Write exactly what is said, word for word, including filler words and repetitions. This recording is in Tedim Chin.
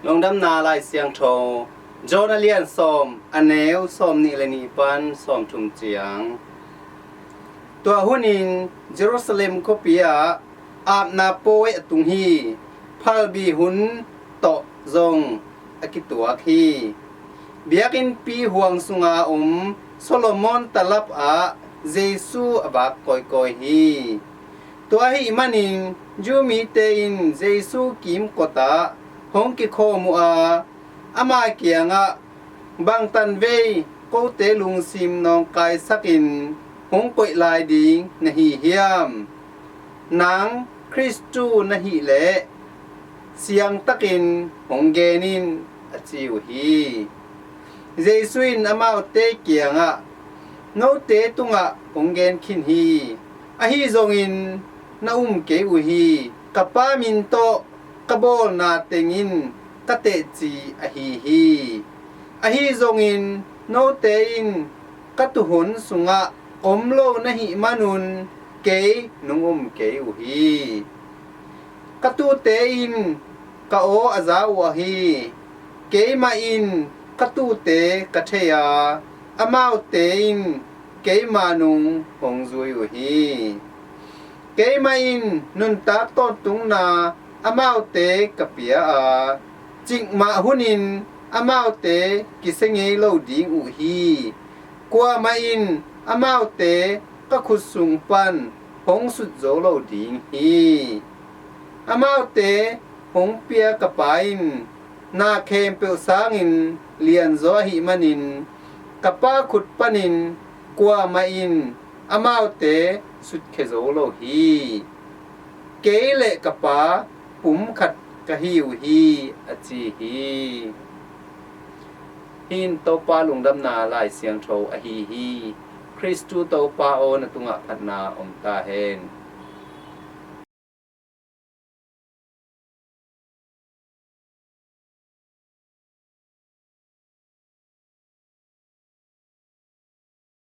Lungdamna Lai Siangtho, John a lian sawm, a neu sawm nih le nih pan sawm thum ciang. Tua hunin Jerusalem khuapi ah apna pawi a tung hi. Phalbi hun tawh zong a kituak hi. Biakinnpi huang sunga om Solomon talap ah Jesu a vak kawikawi hi. Tua ahih manin Jew mite in Jesu kimkot ah hong kikhawm uh a, ama kiangah, "Bang tanvei kote lungsim nawngkaisakin hong koih lai ding na hi hiam? Nang Khristu na hih leh siangtakin hong gen in," a ci uh hi. Jesu in amaute kiangah, "Note tungah kong gen khin hi. Ahi zongin na um kei uh hi. Ka Pa min tawh ka bawlna tengin ka tehci ahi hi. Ahi zongin note in ka tuuhon sungah om lo na hih manun kei nong um kei uh hi. Ka tuute in ka aw a za uh ahi. Keimah in ka tuute ka thei a, amaute in keima nung hong zui uh hi. Keimah in nuntak tawntungna amaute ka pia a, cikmah hunin amaute kisia ngei lo ding uh hi. Kuamah in amaute ka khut sung pan hong sut zo lo ding hi. Amaute hong pia ka Pa in na khempeuh sangin lianzaw ahih manin ka Pa khut panin kuamah in amaute sutkhia zo lo hi. Kei le ka Pa pum khat ka hi uh hi," a ci hi. Hih in Topa Lungdamna Lai Siangtho ahi hi. Khristu Topa aw, na tungah phatna om ta hen.